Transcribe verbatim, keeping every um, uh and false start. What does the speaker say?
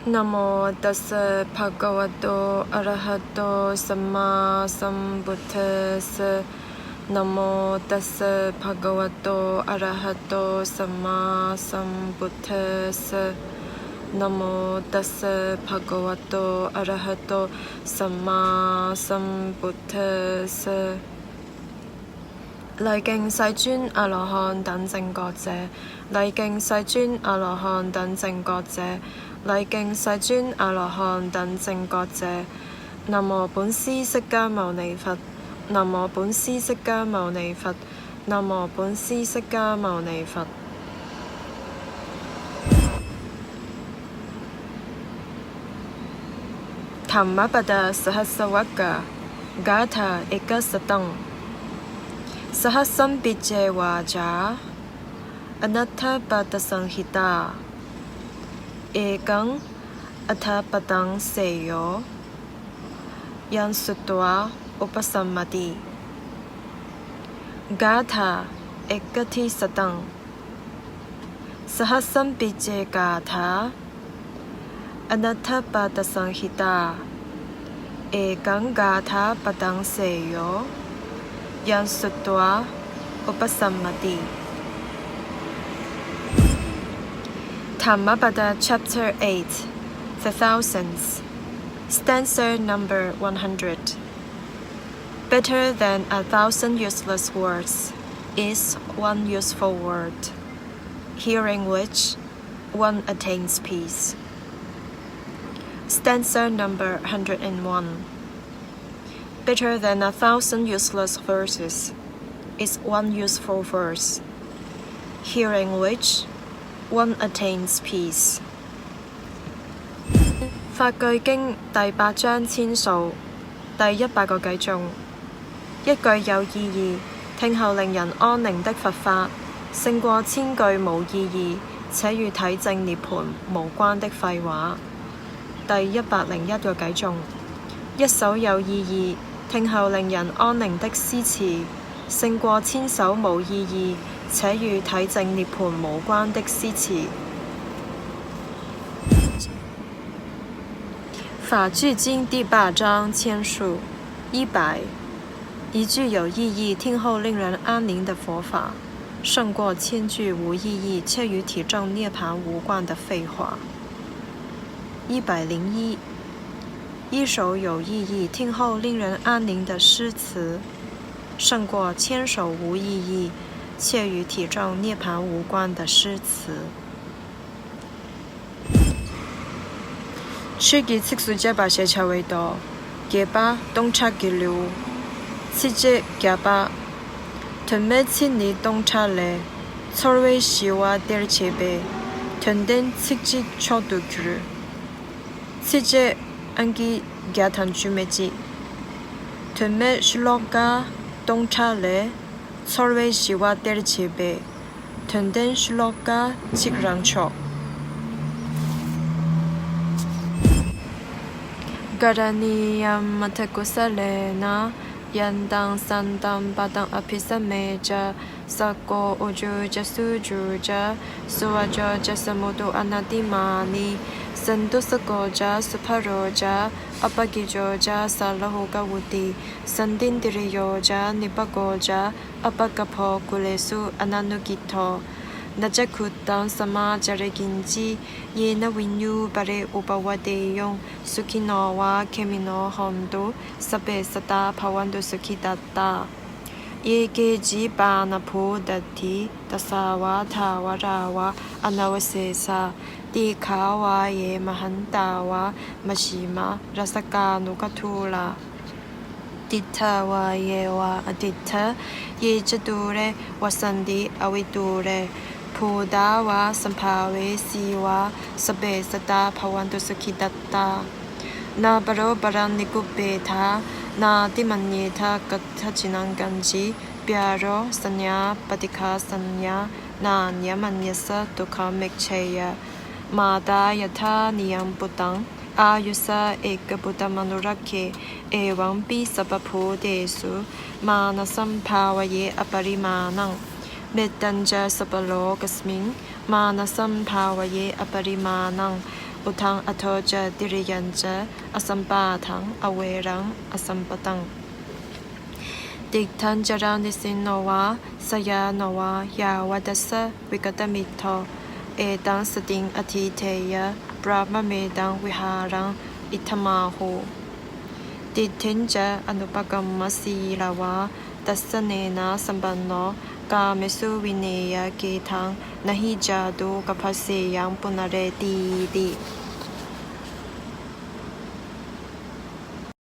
Namo tassa bhagavato arahato sammāsambuddhassa. Namo tassa bhagavato arahato sammāsambuddhassa. Namo tassa bhagavato arahato sammāsambuddhassa. 禮敬世尊阿羅漢等正覺者，禮敬世尊阿羅漢等正覺者，禮敬世尊阿羅漢等正覺者。Namo 本師釋迦牟尼佛。Namo 本師釋迦牟尼佛。Namo 本師釋迦牟尼佛。 Dhammapada Sahassavagga gāthā ekasataṃ. Sahassampi ceva ca anatthapattasaṃhitā. Ekaṃ atthapadaṃ seyyo yaṃ sutvā upasammati. Gāthā ekadisataṃ. Sahassampi ca gāthā anatthapattasaṃhitā. Ekaṃ gāthāpadaṃ seyyo yaṃ sutvā upasammati. Dhammapada Chapter eight. The Thousands. Stanza number one hundred. Better than a thousand useless words is one useful word, hearing which one attains peace. Stanza number hundred and one. Better than a thousand useless verses is one useful verse, hearing which one attains peace. 法句經第八章千數，第一百個偈頌。一句有意義，聽後令人安寧的佛法，勝過千句無意義，且與體證涅槃無關的廢話。第一百零一個偈頌。一首有意義，聽後令人安寧的詩詞，勝過千首無意義，且與體證涅槃無關的詩詞。法句經第八章千數。一百。一句有意義，聽後令人安寧的佛法，勝過千句無意義，且與體證涅槃無關的廢話。一百零一。一首有意義，聽後令人安寧的詩詞，勝過千首無意義，且與體證涅槃無關的詩詞。 ཆོས་ཀྱི་ཚིགས་སུ་བཅད་པ་ཞེས་བྱ་བའི་མདོ། བརྒྱད་པ། སྟོང་ཕྲག་གི་ལེའུ། ཚིགས་བཅད་བརྒྱད་པ། དོན་མེད་ཚིག་ནི་སྟོང་ཕྲག་ལས། ཚོར་བས་ཞི་བ་སྟེར་བྱེད་པའི། དོན་ལྡན་ཚིག་གཅིག་མཆོག་ཏུ་གྱུར། ཚིགས་བཅད་ཨང་ཀི་བརྒྱ་དང་བཅུ་མེད་གཅིག། དོན་མེད་ཤློ་ཀ་སྟོང་ཕྲག་ལས། ཚོར་བས་ཞི་བ་སྟེར་བྱེད་པའི། དོན་ལྡན་ཤློ་ཀ་གཅིག་རང་མཆོག། Karaṇīyam atha kusalena, yantaṃ santaṃ padaṃ abhisamecca, sakko ujū ca suhujū ca, suvaco cassa mudu anatimānī, santussako ca subharo ca, appakicco ca sallahukavutti, santindriyo ca nipako ca, appagabbho kulesu ananugiddho. Na ca khuddaṃ samācare kiñci, yena viññū pare upavadeyyuṃ. Sukhino vā khemino hontu, sabbe sattā bhavantu sukhitattā. Ye keci pāṇabhūtatthi, tasā vā thāvarā vā anavasesā, dīghā vā ye mahantā vā, majjhimā rassakānugadhūlā. Diṭṭhā vā ye vā adiṭṭhā, ye ca dūre vasanti avidūre, bhūtā vā sambhavesī vā, sabbe sattā bhavantu sukhitattā. Nāparo paraṃ nikubbetha, nātimaññetha katthaci naṃ kañci, byārosaññā paṭighasaññā, nāññamaññassa dukkhamiccheyya. Mātā yathā niyaṃ puttaṃ, āyusā ekaputtamanurakkhe, evampi sabbabhūtesu, mānasambhāvaye aparimāṇaṃ. Mettañca sabbalokasmiṃ, mānasambhāvaye aparimāṇaṃ, uddhaṃ adho ca tiriyañca, asambādhaṃ averaṃ asampattaṃ. Tiṭṭhañcaraṃ nisinno vā, sayāno vā yāvatassa vigatamiddho, etaṃ satiṃ adhiṭṭheyya, brahmametaṃ vihāraṃ idhamāhu. Diṭṭhiñca anupagamma sīlavā, dassanena sampanno, kāmesu vineyya gedhaṃ, na hi jātu gabbhaseyyaṃ punareti.